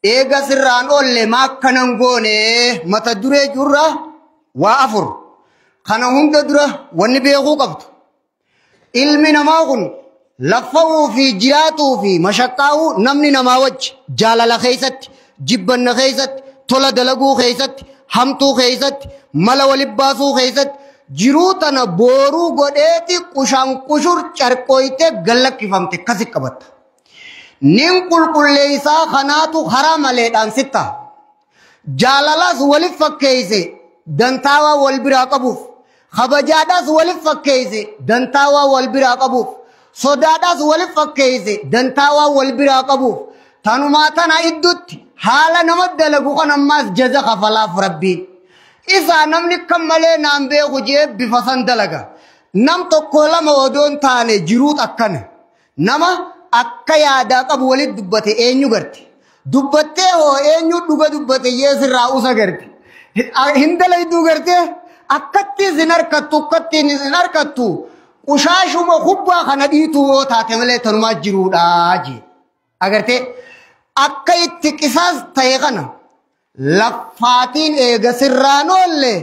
Eega sirraan oolle maa akkanan goone mata duree jirra waa afur. Kana hunda dura wanni beekuu qabdu. Ilmi namaa kun laffa'uu fi jiraatuu fi mashaqqaa'uu namni namaa wajji jaalala keessatti, jibbanna keessatti, tola dalaguu keessatti, hamtuu keessatti, mala walitti baasuu keessatti jiruu tana booruu godheeti qushaan qushur carqooytee gallakkifamte akkasi qabatta. Nin qulqulleessaa kanaatu karaa maleedhaan sitta. Jaalalas walif fakkeeyse dantaawaa wal biraa qabuuf. Kabajaadhaas walif fakkeeyse dantaawaa wal biraa qabuuf. Sodaadhaas walif fakkeeyse dantaawaa wal biraa qabuuf. Tanumaa tana iddutti haala nama dalagu kan ammaas jaza kafalaaf rabbiin. Isaa namni kan malee naan beeku jee bifa san dalaga. Nam tokko lama odoon taane jiruut akkana. Nama akka yaadaa qabu walit dubbate eenyu garte. Dubbattee hoo eenyu dhuga dubbate yeesirraa usa garte. Hin dalayduu gartee akkatti isin harkattu akkatti isin harkattu qushaashuma kubbaa kana dhiituu yoo taate malee tanumaa jiruudhaa jee. Agartee akka itti qisaas ta'e kana laffaatiin eega sirraan oolle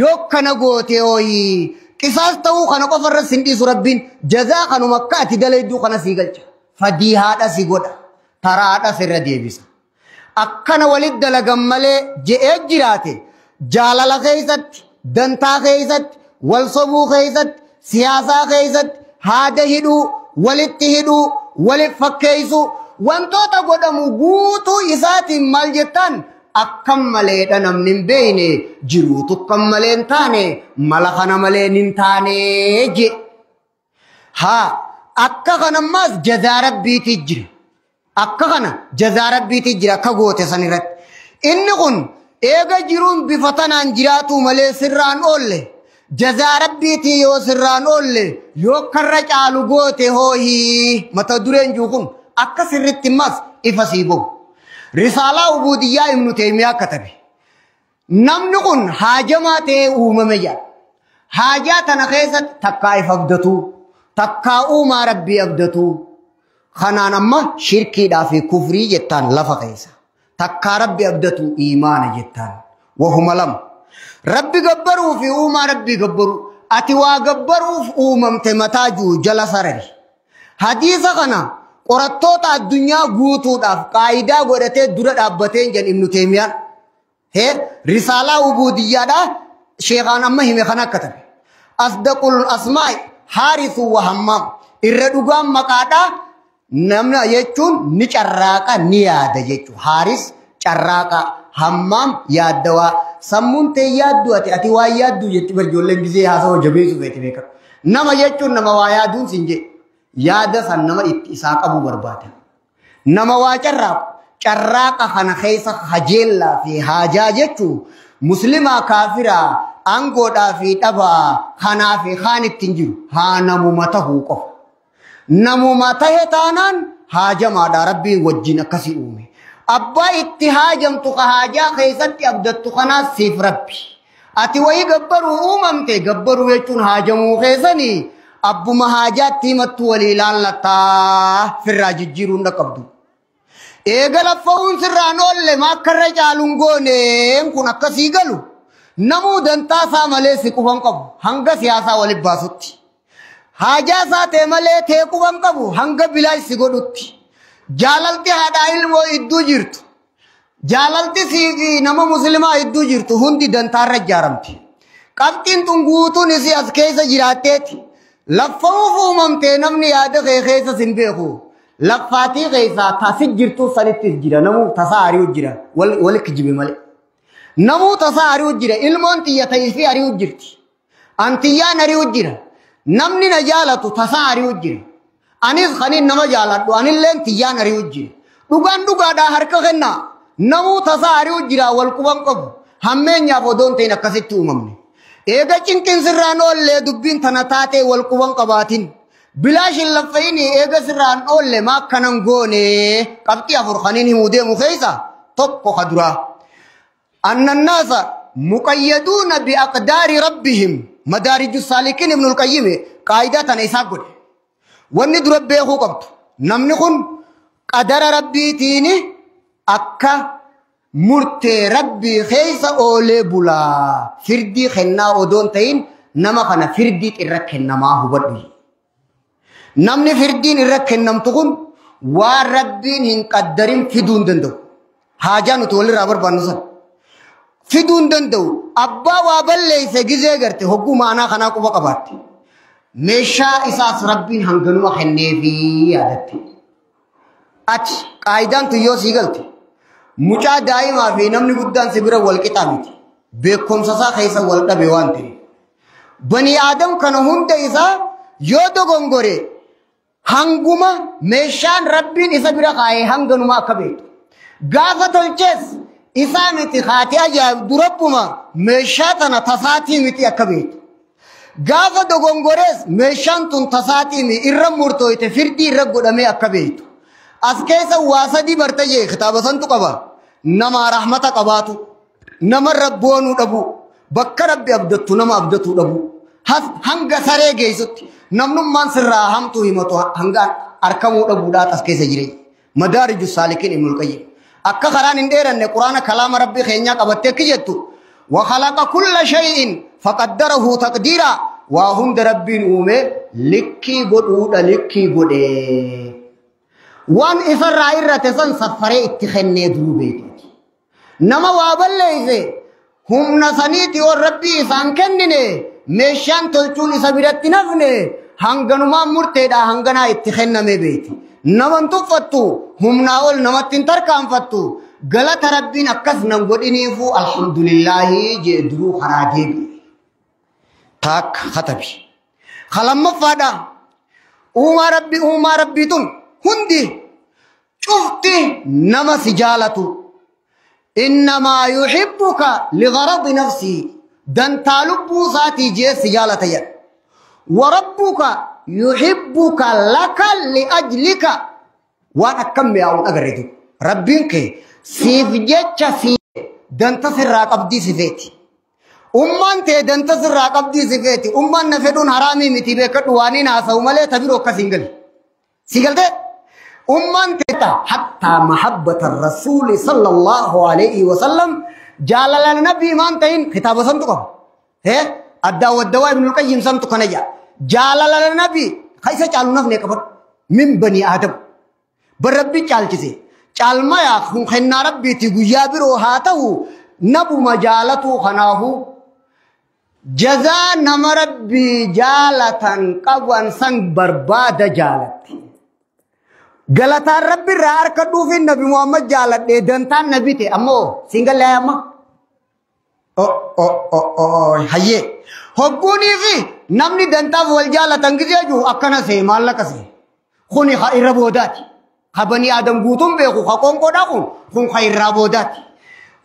yoo kana goote hooyi qisaas ta'uu kana qofarra sin dhiisu rabbiin jazaa kanuma akka ati dalayduu kana sii galcha. Fadii haadha si godha. Taraadha sirra deebisa. Akkana walit dalagan malee je'ee jiraate jaalala keessatti, dantaa keessatti, wal sobuu keessatti, siyaasaa keessatti, haada hidhuu, walitti hidhuu, walit fakkeessuu wantoota godhamu guutuu isaatiin maal jettaan akkam maleedha namni hin beekne jiruutu akkam malee hin taane mala kana malee hin taane je. Haa akka kanammaas jazaa rabbiitii jira. Akka kana jazaa rabbiitii jira akka goote san irratti. Inni kun eega jiruun bifa tanaan jiraatu malee sirraan oolle. Jazaa rabbiitii yoo sirraan oolle yoo karra caalu goote hoohii mata dureen jiru kun akka sirritti ammas ifa sii bahu. Risaalaa Ubuudiyyaa Ibnu Teeymiyaa katabe. Namni kun haajamaa ta'ee uumame jedha. Haajaa tana keessatti takkaa if abdatuu, takkaa uumaa rabbii abdatuu. Kanaan amma shirkiidhaa fi kufrii jettaan lafa keessa. Takkaa rabbi abdatuu iimaana jettaan. Wahuma lama. Rabbi gabbaruu fi uumaa rabbii gabbaruu. Ati waa gabbaruuf uumamte mataa jiru jala sarari. Hadiisa kana qorattoota addunyaa guutuudhaaf qaayidaa godhatee dura dhaabbateen jedhan Ibnu Teeymiyaan. Hee risaalaa Ubuudiyyaadhaa sheekaan amma hime kana akka tabe. Asdaqul asmaa'i haarisu wa hammaam. Irra dhugaan maqaadhaa namna jechuun ni carraaqa ni yaada jechuudha. Haaris carraaqa hammaam yaaddawaa. Sammuun tee yaaddu ati waa yaaddu jetti ijoolleen gisee haasawaa jabeessu feeti beekama. Nama jechuun nama waa yaaduun sin jedhe. Yaada san nama itti isaa qabu barbaada. Nama waa carraaqu carraaqa kana keessa hajeellaa fi haajaa jechuun muslimaa kaafiraa aangoodhaa fi dhabaa kanaa fi kaan ittiin jiru haa namuma tahuu qofa. Namuma tahe taanaan haajamaadha rabbiin wajjin akkasii uume. Abbaa itti haajamtu ka haajaa keessatti abdattu kanaas siif rabbi. Ati wayii gabbaruu uumamte gabbaruu jechuun haajamuu keessanii abbuma haajaatti himattu walii ilaallataa firraa jijjiiruun dhaqqabdu. Eega laffa'uun sirraan oolle maa akkarra caaluun gooneen kun akkasii galu namuu dantaa isaa malee si quban qabu hanga siyaasaa walitti baasutti. Haajaa isaa ta'e malee tee quban qabu hanga bilaash si godhutti. Jaalalti haadhaa ilmoo iddoo jirtu. Jaalalti sii nama muslimaa iddoo jirtu hundi dantaarra ijaaramti. Qabxiin tun guutuun isii as keessa jiraatteeti. Laffa'uuf uumamtee namni yaada kee keessa sin beeku. Laffaatii keessaa tasi jirtu sanittis jira. Namuu tasaa ari'u jira. Wal kijibe malee. Namuu tasaa ari'u jira. Ilmoon xiyya ta'ee ari'u jirti. Antiyyaan ari'u jira. Namni na jaalatu tasaa ari'u jira. Anis kanin nama jaaladhu anilleen tiyyaan ari'u jira. Dhugaan dhugaadhaa harka kennaa. Namuu tasaa ari'u jira wal quban qabu. Hammeenyaaf odoon ta'in akkasitti uumamne. Eega cinqin sirraan oollee dubbiin tana taatee wal quban qabaatin. Bilaash hin laffa'ini eega sirraan oolle maa akkanan goone qabxii afur kaniin himuu deemu keessa tokko ka duraa. Annannaasa muqayyaduuna biaqdaari rabbihim madaariju saalikiin Ibnul Qayyim qaayidaa tana isaa godhe. Wanni dura beekuu qabdu namni kun qadara rabbiitiin Akka murtee rabbii keessa oolee bulaa firdii kennaa odoon ta'in nama kana firdii irra kennamaa hubadhu. Namni firdiin irra kennamtu kun waan rabbiin hin qaddarin fiduu hin danda'u. Haajaa nuti walirraa barbaannu sana. Fiduu hin danda'u. Abbaa waa balleeyse gizee garte hogguu maanaa kanaa quba qabaatte. Meeshaa isaas rabbiin hanganuma kenneefii yaadatte. Ati qaayidaan tun yoo sii galte mucaa daa'imaa fi namni guddaan si bira wal qixaa miti. Beekumsa isaa keessa wal dhabe waan ta'eef. Bani Aadam kana hunda isaa yoo dogongore hanguma meeshaan rabbiin isa bira kaa'ee hanganuma akka beektu. Gaafa tolchees isaa miti haati ajaa'ibdu rabbuma meeshaa tana tasaatii miti akka beektu. Gaafa dogongorees meeshaan tun tasaatii mi irra murtooyte firdii irra godhamee akka beektu. As keessa waa sadii barta jee kitaaba santu qaba. Nama rahmata qabaatu, nama rabboonuu dhabu, bakka rabbi abdattu nama abdatuu dhabu. Hanga saree geessutti namnummaan sirraa hamtuu himatu hanga arkamuu dhabuudhaat as keessa jireenya. Madaariju saalikiin Ibnul Qayyim. Akka karaan hin dheeranne quraana kalaama rabbii keenyaa qabattee akki jettu. وخلق كل شيء فقدره تقديرا وهند ربين uume likkii godhuudha likkii godhee. Waan isarraa irrate san saffaree itti kennee duruu beekti. Nama waa balleeyse humna saniiti yoo rabbii isaan kennine meeshaan tolchuun isa biratti nafne hanganumaan murteedha hanganaa itti kenname beekti. Naman tuffattu humnaa ol namatti hin tarkaanfattu galata rabbiin akkas nan godhiniifu alhamdulillaahi jee duruu karaa deebi'e. Taakka katabi. Kalamaffaadha. Uumaa rabbii tun hundi cufti nama si jaalatu. Innamaa yuhibbuka ligharadi nafsii dantaa lubbuu isaatii jee si jaalata jedha. Warabbuka yuhibbuka laka liajlika waan akkam mi'aawun agarreetu. Rabbiin kee siif jecha si danta sirraa qabdii si feeti. Ummaan tee danta sirraa qabdii si feeti. Ummaan na fedhuun haraamii miti beekadhu waan hin haasa'u malee ta biroo akkas hin galle. Si galtee? Ummaan tee hattaa mahabbata rasuuli sallallahu alayhi wa sallam jaalala nabii maan ta'in kitaaba santu qaba. Hee addaa waddawaa Ibnul Qayyim santu kana jedha. Jaalala nabii isa caalu nafne qabadhu min banii Aadam. Bar rabbi caalchise. Caalmayaa kun kennaa rabbiiti guyyaa biroo haa ta'u nabuma jaalatu kanaafu jazaa nama rabbii jaalatan qaban san barbaada jaalatti. Galataan rabbi irraa harka dhuufiin nabi Muhammad jaaladhee dantaan nabi ta'e ammoo siin gallee amma. Hayyee. Hogguunii fi namni dantaaf wal jaalatan gisee jiru akkana see maallaqa see. Kuni ha irra boodaati. Ha banii Aadam guutuun beeku ha qoonqoodhaa kun ha irraa boodaati.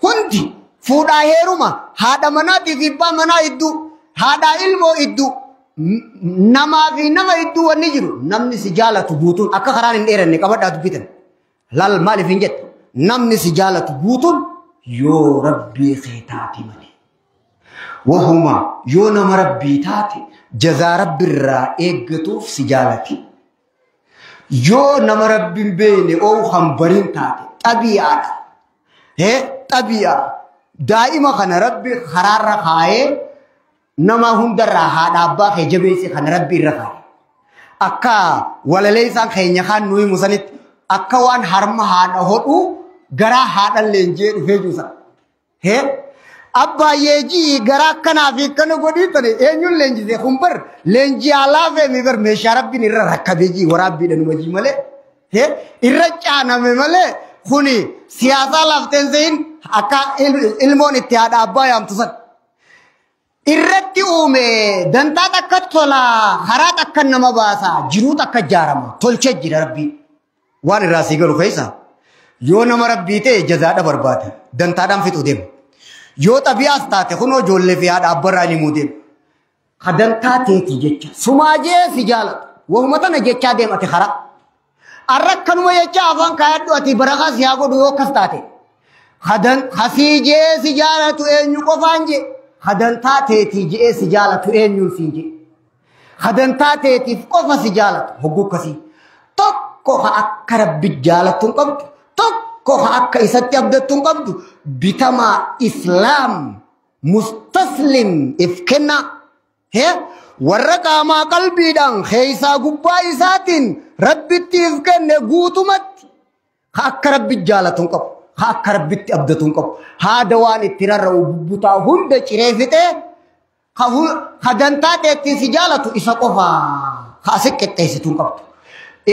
Hundi fuudhaa heeruma haadha manaatii fi abbaa manaa idduu haadhaa ilmoo idduu namaa fi nama idduu wanni jiru namni si jaalatu guutuun akka karaan hin dheeranne qabadhaa dubbitan. Laal maaliif hin jettu namni si jaalatu guutuun yoo rabbii kee taate malee. Wahuma yoo nama rabbii taate jazaa rabbiirraa eeggatuuf si jaalati. Yoo nama rabbiin beekne oo hambariin taate xabi'aadha. Hee xabi'a daa'ima kana rabbi karaarra kaayee nama hundarraa haadha abbaa kee jabeesse kana rabbi irra kaaye. Akka walalee isaan keenya kaan nuyi musanitti akka waan harma haadha hodhuu garaa haadha leenjee dhufee jiru sana. Hee abbaayyee jii garaa akkanaa fi akkana godhii tane eenyuun leenjise kun bar leenjii alaa feemi bar meeshaa rabbiin irra rakkabee jii waraabbiidha numa jii malee. Hee irra caaname malee kuni siyaasaa lafteen sehin akka ilmoon itti haadha abbaa yaamtu san. Irratti uume dantaa takka tolaa karaa takka nama baasaa jiruu takka ijaarama tolchee jira rabbii. Waan irraa sii galu keessa yoo nama rabbii ta'e jazaadha barbaada dantaadhaan fixuu deema. Yoo xabi'aas taate kunoo ijoollee fi haadha abbarraa himuu deema. Ha dantaa teeti jecha sumaajee si jaalatu wahuma tana jechaa deemate karaa. Arra akkanuma jecha afaan kaayadhu ati barakaa si haa godhu yoo akkas taate. Hasiijee si jaalatu eenyu qofaan jee. Hadantaa teetii je'ee si jaalatu eenyuun siin jee. Hadantaa teetiif qofa si jaalatu hogguu akkasii. Tokko ha akka rabbi jaalattu hin qabdu. Tokko Tokko akka isatti abdattuun qabdu bitamaa islaam mustaslim if kenna. Warra qaamaa qalbiidhaan keessaa gubbaa isaatiin rabbitti if kenne guutumatti akka rabbi jaalatuun qabu. Akka rabbitti abdatuun qabu. Haada waan itti rarra'u bubbutaa hunda ciree fixee ka dantaa ta'etti si jaalatu isa qofaa ka asi qixxeessituun qabdu.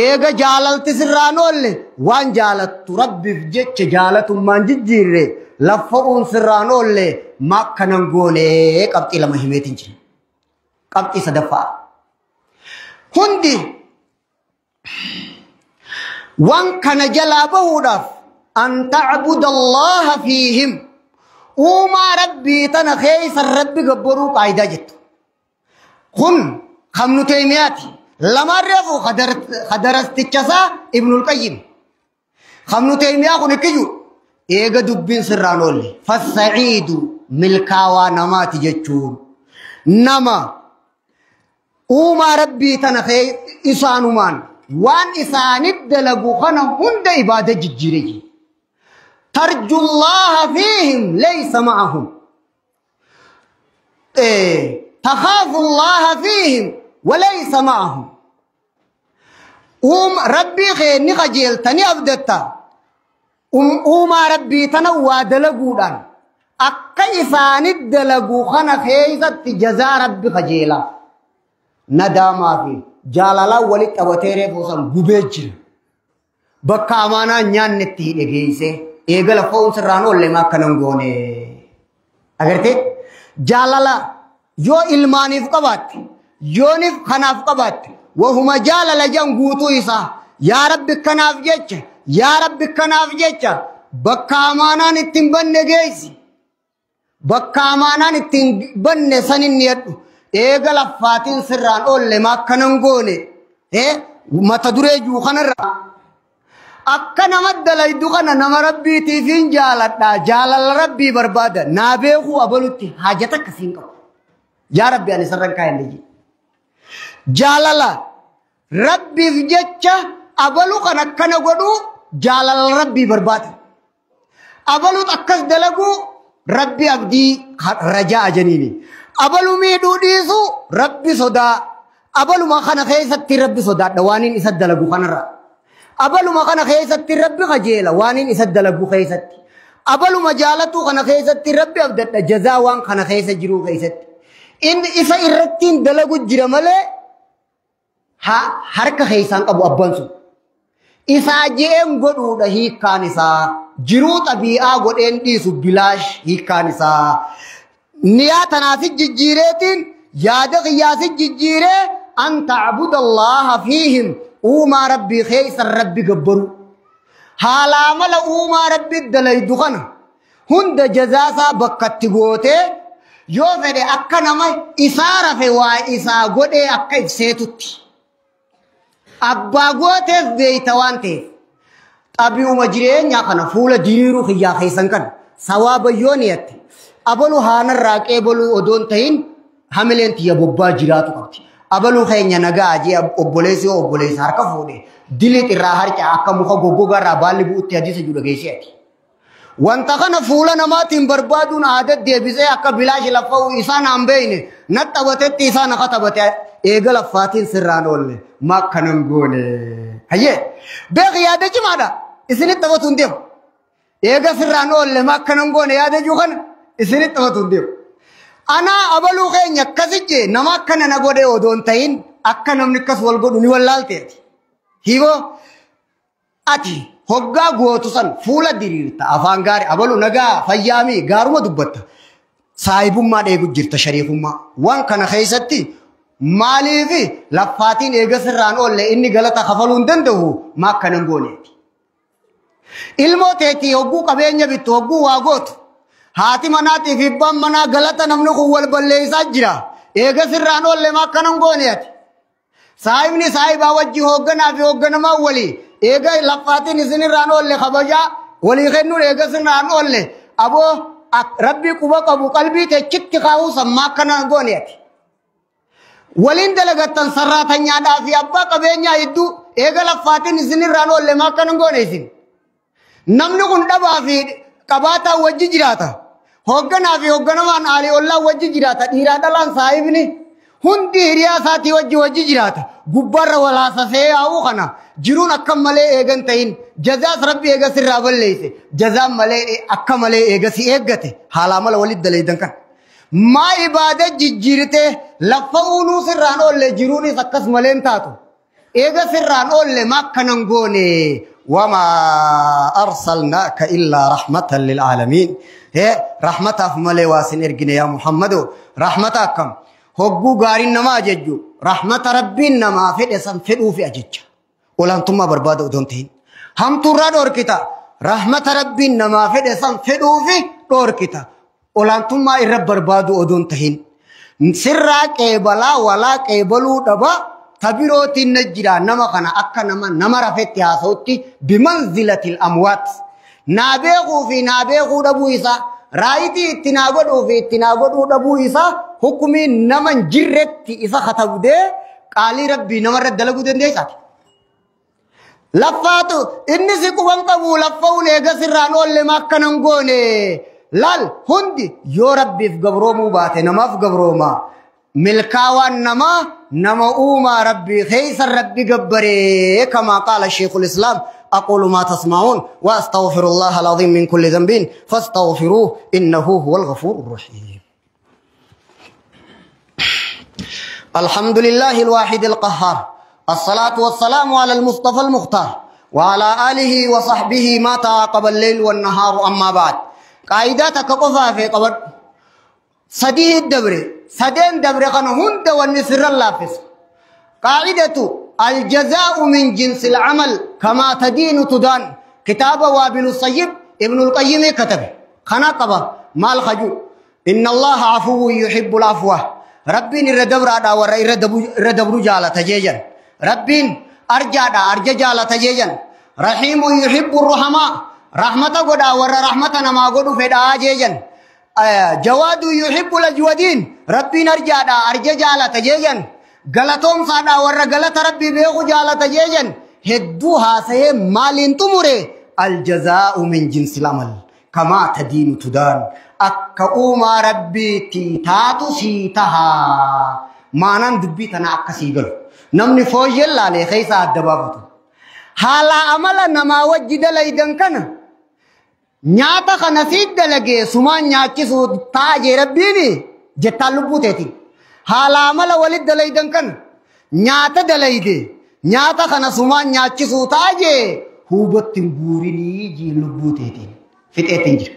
Eega jaalalti sirraan oolle waan jaalattu rabbiif jecha jaalatummaan jijjiirre laffa'uun sirraan oolle makkanan goonee qabxii lama himeetiin jira. Qabxii sadaffaa. Hundi waan kana jalaa bahuudhaaf an ta'buda Allaha fiihim uumaa rabbii tana keessa rabbi gabbaruu qaayidaa jettu. Kun Ibnu Taymiyaati. Lamaan reefu kadarastichasaa Ibnul Qayyim. Ibnu Taymiyaa kun ikkiyyuu eega dubbiin sirraan oolle. Fassaciidu milkaawaa namaati jechuun nama uumaa rabbii tana isaanumaan waan isaanit dalagu kana hunda ibaada jijjiire jee. ترجو الله فيهم ليس معهم. تخاف الله فيهم وليس معهم. ربي خير نخجل تني أبدتا. أم ربي تنوى دلقودان. أكا إسان الدلقو خنا خيزة جزاء ربي خجيلا. نداما في جالالا ولد أبتيري فوصل قبيجر. بكا أمانا نيان نتي نجيسي. Eegala foon sirraan oolle ma akkanan goone. Agartee jaalala yoo ilmaaniif qabaatte yooniif kanaaf qabaatte wahuma jaalala jan guutuu isaa yaa rabbi kanaaf jecha yaa rabbi kanaaf jecha bakka amaanaan ittiin banne geessi bakka amaanaan ittiin banne sanin niyadhu eegala faatiin sirraan oolle ma akkanan goone mata duree juu kanarra. Akka nama dalaydu kana nama rabbiitiif hin jaaladha. Jaalala rabbii barbaada. Naa beekuu abalutti haajata akkasiin qabu. Yaa rabbi ani sarran kaa'e jedhe. Jaalala rabbiif jecha abalu kan akkana godhu jaalala rabbii barbaada. Abalut akkas dalagu rabbi abdii rajaa janiini. Abalu miidhuu dhiisu rabbi sodaa. Abaluma kana keessatti rabbi sodaadha waan isa dalagu kanarra. Abaluma kana keessatti rabbi qajeela waan isa dalagu keessatti. Abaluma jaalatu kana keessatti rabbi abdadha jazaa waan kana keessa jiru keessatti. Inni isa irrattiin dalagu jira malee harka keessaan qabu abbaan sun. Isaa je'een godhuudha hiikkaan isaa. Jiruu xabii'aa godheen dhiisu bilaash hiikkaan isaa. Niyaa tanaafis jijjiireetiin yaada qiyyaasis jijjiiree an ta'buda Allaha fiihim. Uumaa rabbii keessa rabbi gabbaru. Haalaa mala uumaa rabbi dalaydu kana hunda jazaasaa bakkatti gootee yoo fedhe akka nama isaa rafe waa isaa godhee akka ibseetutti. Abbaa gooteef beeyta waan ta'eef xabi'uma jireenyaa kana fuula diriiruu kiyyaa keessan kana sawaaba yoo niyatte abalu haanarraa qeebaluu odoon tahin hamileen tiyya bobbaa jiraatu qabdi. Abaluu keenya nagaa jee obboleessi yoo obboleessa harka fuudhe diliit irraa harca akka muka goggogaa irraa baalli bu'utti hadiisa jiru dhageessee ati. Wanta kana fuula namaatiin barbaaduun aadaa deebisee akka bilaashi laffa'u isaan hin beekne na taphatetti isaan akka taphate eega laffaatiin sirraan oolle makkanan goone. Hayyee beeki yaada cimaadha isinitti taphatu hin deemu. Eega sirraan oolle makkanan goone yaada jiru kana isinitti taphatu hin deemu. Ana abaluu keenya akkasijje nama akkana na godhe odoon ta'in akka namni akkas wal godhu ni wallaalteeti. Hiikoo ati hoggaa gootu san fuula diriirta afaan gaarii abaluu nagaa fayyaamii gaaruma dubbatta. Saayibummaa dheegu jirta shariikummaa. Waan kana keessatti maaliif laffaatiin eega sirraan oolle inni galata kafaluu hin danda'u makkanan gooneeti. Ilmoo teetii hogguu qabeenya bittu hogguu waa gootu. Haati manaatii fi abbaan manaa galata namni kun wal balleessaa jira. Eega sirraan oolle makkanan gooneeti. Saayibni saayibaa wajji hoogganaa fi hoogganamaa walii. Eega laffaatiin isinirraan oolle kabajaa walii kennuun eega sirraan oolle. Aboo rabbii quba qabu qalbii teechitti kaa'uu sammaa akkanan gooneeti. Waliin dalagattan sarraatanyaadhaa fi abbaa qabeenyaa hedduu eega laffaatiin isinirraan oolle makkanan goone isin. Namni kun dhabaa fi qabaataa wajji jiraata. Hoogganaa fi hoogganamaan aalii ollaa wajji jiraata. Dhiiraa dhalaan saahibni hundi hiriyaa isaatii wajji wajji jiraata. Gubbaarra walaasasee yaa'uu kana jiruun akka malee eegan ta'in jazaas rabbi eega sirraa balleeyse jazaan malee akka malee eega si eeggate haalaa mala walitti daleeydan kana. Maa ibaada jijjiirtee lafa uunuu sirraan oolle jiruunis akkas malee hin taatu. Eega sirraan oolle maa akkanan goone وما أرسلناك إلا رحمة للعالمين. هي رحمة ملي واسن إرجنا يا محمد رحمتكم هجو غارين نما أججو رحمة ربي نما في إسم فدو في أجج ولا أنتم برباد أدونتين هم ترى دور كتا رحمة ربي نما في إسم فدو في دور كتا ولا أنتم إرب برباد أدونتين سرا كيبلا ولا كيبلو دبا تبيروتي نجرا نما كان أكا نما نما رفت يا صوتي بمنزلة الأموات نابغو في نابغو دبو إسا رايتي اتناغدو في اتناغدو دبو إسا حكمي نمن جرت إسا خطب دي قالي ربي نما رد دلقو دين دي ساتي لفاتو إني سيكو بانقبو لفاو ليغا سرانو اللي ما كننغوني لال هندي يو ربي في قبرومو باتي نما في قبروما ملكاوان نما نما أوما ربي خيس ربي قبري كما قال الشيخ الإسلام. أقول ما تسمعون وأستغفر الله العظيم من كل ذنب فاستغفروه إنه هو الغفور الرحيم. الحمد لله الواحد القهار، الصلاة والسلام على المصطفى المختار وعلى آله وصحبه ما تعاقب الليل والنهار. أما بعد، قاعدتك قفا في قبر سديه الدبر سدين دبر خن هند والنسر اللافس. قاعدة الجزاء من جنس العمل كما تدين تدان. كتاب وابل الصيب ابن القيم كتب خناقبة مال خجو إن الله عفو يحب العفو. ربي الردبر ور الردبر جالة تجيجا ربي أرجع أرجع جالة تجيجا رحيم يحب الرحماء رحمة قد ور رحمة ما قد فدا جيجا جواد يحب الأجودين ربي نرجع أرجع جالة تجيجا غلطهم صادا ور غلط ربي بيغو جالة تجيجا هدوها سي مالين تمره الجزاء من جنس العمل كما تدين تدان. أكا ربي تيتاتو سيتها مانان دبي تنا أكا سيغل نمني فوجل لالي خيسا الدبابتو حالا عمل نما وجد ليدن كان nyaata kana siit dalagee sumaan nyaachisuu taajee rabbiini jettaan lubbuu teeti. Haala amala walit dalaydan kana nyaata dalayde nyaata kana sumaan nyaachisuu taajee hubatti hin guurinii jii lubbuu teetiin fixeetiin jira.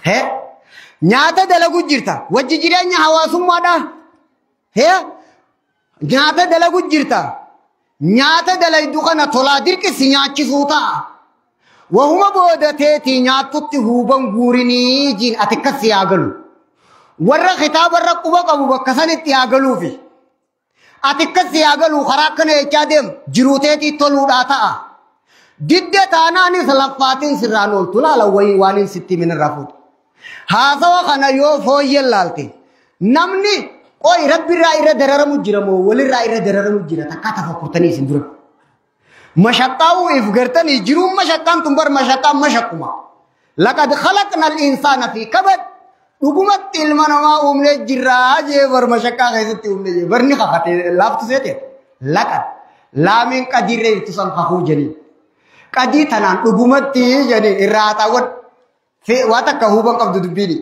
Hee nyaata dalagu jirta wajji jireenya hawaasummaadha. Hee nyaata dalagu jirta nyaata dalaydu kana tolaa dirqisi nyaachisuu ta'a. وهم بودتي نياتت هوبن غوريني جين اتكس ياغلو ور خطاب الرقبه ابو بكسن ياغلو في اتكس ياغلو خراكن اچادم جروتي تولودا تا دد تاناني سلفاتين سرانول تلالا وي وانين ستي من الرفود هذا وخنا يو فويلالتي نمني اوي ربي راي دررمو جرمو ولي راي دررمو جرا تكاتا فكرتني سندر مشقاو إفقرتني جروم مشقان تنبر مشقان مشقما لقد خلقنا الإنسان في كبد وقمت المنما أمني جراجي بر مشقا غيزتي أمني برني خفتي لابتو سيتي لقد لا من قدير تسان خفو جني قدي تنان وقمت جني إراتا ود في واتك هوبان قبض دبيني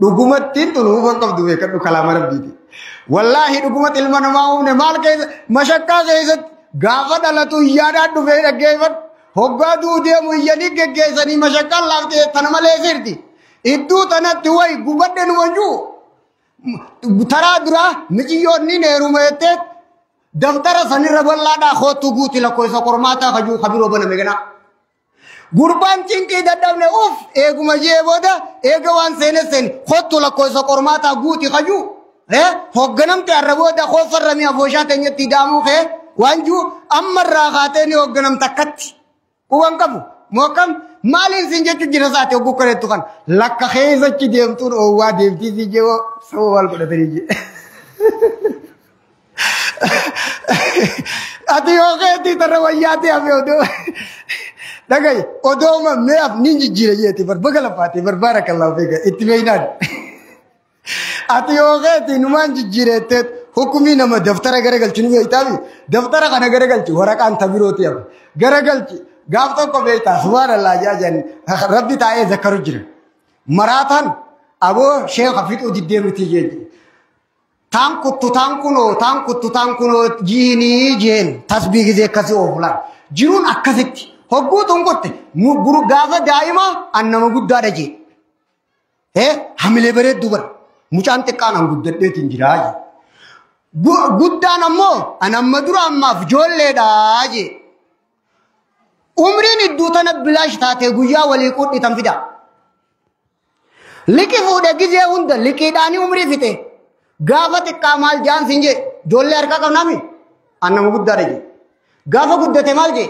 وقمت تنوبان قبض بيكتو كلام ربي والله وقمت المنما أمني مال كيز مشقا غيزت gaafa dhalatu iyyaadhaan dhufee dhaggeeffadhu hoggaa duudee muyyanii geggeessanii mashaqqaan laaftee tana malee sirti idduu tanatti wayi gubadhe nu wanjuu taraa duraa miciyyoonni neeruma jettee daftara sanirra bal'aadhaa koottu guuti lakkoofsa qormaataa kajuu kabiroo baname ganaa. Gurbaan cinqii dadhabne uff eeguma jee booda eega waan seene seene koottu lakkoofsa qormaataa guuti kajuu hoogganamte har'a booda koofarra mi'a fooshaa teenyatti daamuu kee. وانجو أمر راغاتني وغنم تكت وانقبو موكم مالين سنجتو جنساتي وبكرة تكن لك خيزة ديمتون أو واديمتي سيجوا سوال كده تريجي أتي وقتي ترى وياتي أبي أدو Dhagaye odooma mee'aaf nin jijjiira jeeti bar baga lafaatee bar baarakallahu fiika itti beeynaan. Ati yoo keeti numaan jijjiireetteet hukumii nama daftara garagalchi nu beeytaafi daftara kana garagalchi waraqaan tabirooti hafe garagalchi gaaf tokko beeytaa subhaanallah jaa jedhan rabbi taa'ee zakkaru jira. Maraataan aboo sheekha fixuu diddee miti jeeti. Taan kuttu taan kunoo taan kuttu taan kunoo jiinii jeen tasbii gizee akkasii oofulaan jiruun akkasitti hogguu tun kutte gaafa daa'ima an nama guddaadha jee. Hamilee bareedduu bara mucaan xiqqaan an guddadheetiin jiraa jee. Guddaan ammoo an amma dura ammaaf ijoolleedhaa jee. Umriin idduu tana bilaash taatee guyyaa walii qudhitan fida. Liqi fuudhe gizee hunda liqiidhaanii umrii fixe. Gaafa xiqqaa maal jaan siin jee ijoollee harkaa qabnaami an nama guddaadha jee. Gaafa guddate maal jee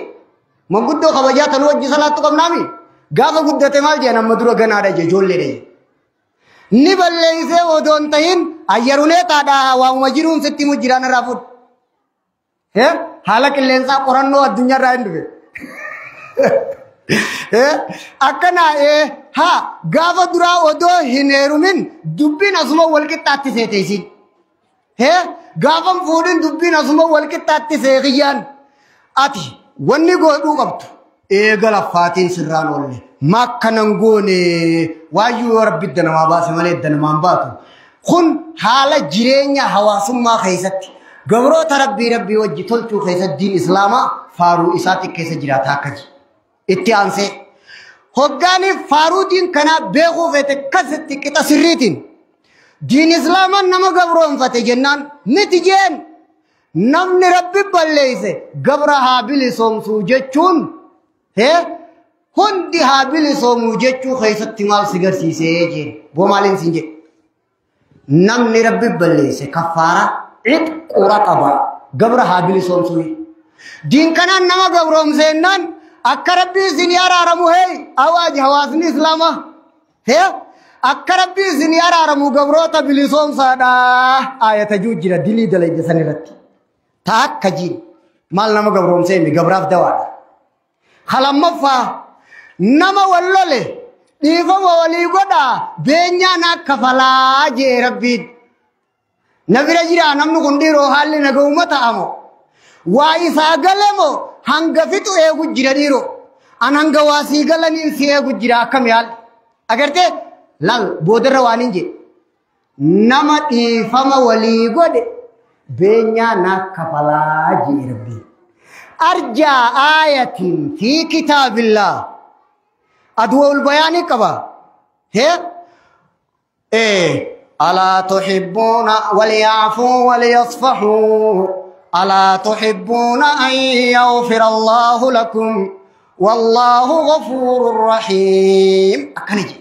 manguddoo kabajaa tanuu wajji salaattu qabnaami gaafa guddate maal jee an amma dura ganaadha jee ijoolleedha jee. Ni balleessee odoo hin tahin ayyarulee taadhaa waamuma jiruun sitti himu jiraan irraa fuudhu. Haala qilleensaa qorannoo addunyaarraa hin dhufe. Akkana haa gaafa duraa odoo hin heerumin dubbiin asuma wal qixxaatti seete isiin. Gaafa fuudhin dubbiin asuma wal qixxaatti seekiyyaan. Ati wanni godhuu qabdu eega laffaatiin sirraan oolle makkanan goone waayyuu yoo rabbi idda namaa baase malee idda namaan baatu. Kun haala jireenya hawaasummaa keessatti gabroota rabbii rabbii wajji tolchuu keessatti diin islaamaa faaruu isaatti keessa jiraata akka ji. Itti aansee hoggaaniif faaruu diin kanaa beekuu feete akkasitti qixa sirriitiin diin islaamaan nama gabroonfate jennaan miti jeen namni rabbi balleeyse gabra haa bilisoomsuu jechuun hundi haa bilisoomuu jechuu keessatti maal si garsiisee jeen boo maaliin siin jedhe namni rabbi balleeyse kaffaara citqu raqaba gabra haa bilisoomsuu diin kanaan nama gabroomseennaan akka rabbi isin araaramu hey awaaj hawaasni islaamaa akka rabbi isin araaramu gabroota bilisoomsaadha ayata juu jira dilii dalayde san irratti taakka jiin maal nama gabroomsee mi gabraaf dawaadha. Halammaffaa nama wallole dhiifama walii godhaa beenyaan akka falaa jee rabbiin. Na bira jira namni kun dhiiroo haalli nagahuma ta'amo. Waa isaa galemoo hanga fixu eegu jira dhiiroo. An hanga waa sii galaniin si eegu jira akkami haalli. Agartee laal boodarra waan hin jedhe. Nama dhiifama walii godhe beenyaan akka falaa jee rabbiin. أرجى آية في كتاب الله أدوى البيان كبا هي إيه ألا تحبون وليعفوا وليصفحوا ألا تحبون أن يغفر الله لكم والله غفور رحيم. أكنجي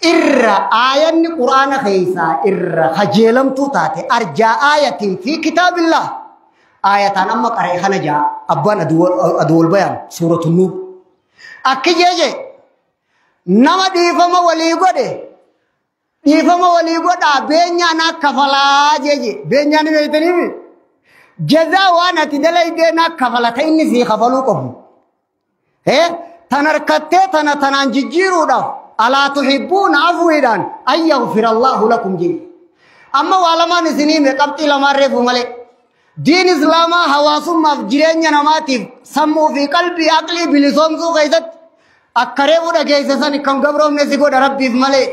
إر آية القرآن خيسا إر خجلم تاتي أرجى آية في كتاب الله آية أما قرأ خنجا أبان أدوى البيان سورة النور. أكيجي نما ديفما ولي غدي ديفما ولي غدا بينيا نا كفلا جيجي بينيا ني بيتني جزاء وانا تدلي دينا كفلا تيني سي خفلو قبو تنركته تنا تنان جيجيرو ألا تحبون عفويدان أن يغفر الله لكم جي. أما والمان سنين قبطي لما رفو ملك دين إسلاما حواسم مفجرين نماتف سمو في قلبي عقلي بلسومسو خيزت أكريبو دا كيسسان كم قبرهم نسيقو دا ربي في ملي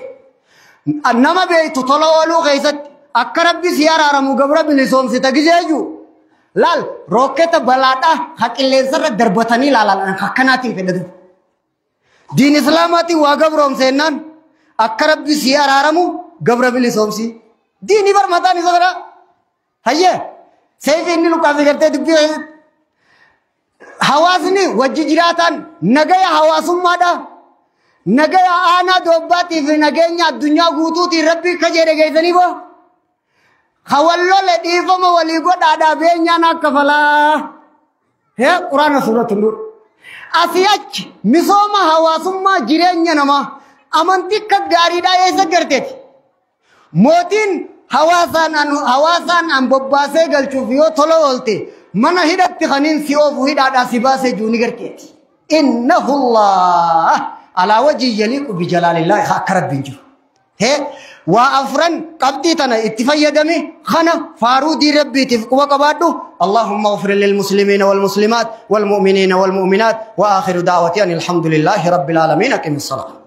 نما بيتو طلوالو خيزت أكربي سيارة رمو قبر بلسومسي تكيزيجو لال روكتا بلاتا حق اللي سر دربتني لالا حقناتي في ندو دين إسلاماتي واقبرهم سينان أكربي سيارة رمو قبر بلسومسي ديني برمتاني صغرا هيا سيف إني لقافي کرتے دبی حواسنی وجی جراتان نگیا حواسم مادا نگیا آنا دوباتی فی نگیا دنیا گوتو تی ربی کجیرے گئی سنی وہ خوالو لدیفم ولی کو دادا بینیا نا کفلا ہے قرآن سورة النور. اسیچ مسوما حواسم ما جرینیا نما امنتی کگاری دا ایسا کرتے تھی موتین حواسان ان بباسے گل چوفیو تھولو بولتے من ہدت خنین سی او وہی دادا سی باسے جونی کرتے تھی. Innahu Allah alaa wajhi yaliiqu bijalaalillaahi akka rabbiin jiru. Hee waa afran qabxii tana itti fayyadami kana faaruu diin rabbiitiif quba qabaadhu. Allahumma اغفر للمسلمين والمسلمات والمؤمنين والمؤمنات وآخر دعوتي أن الحمد لله رب العالمين. أقم الصلاة.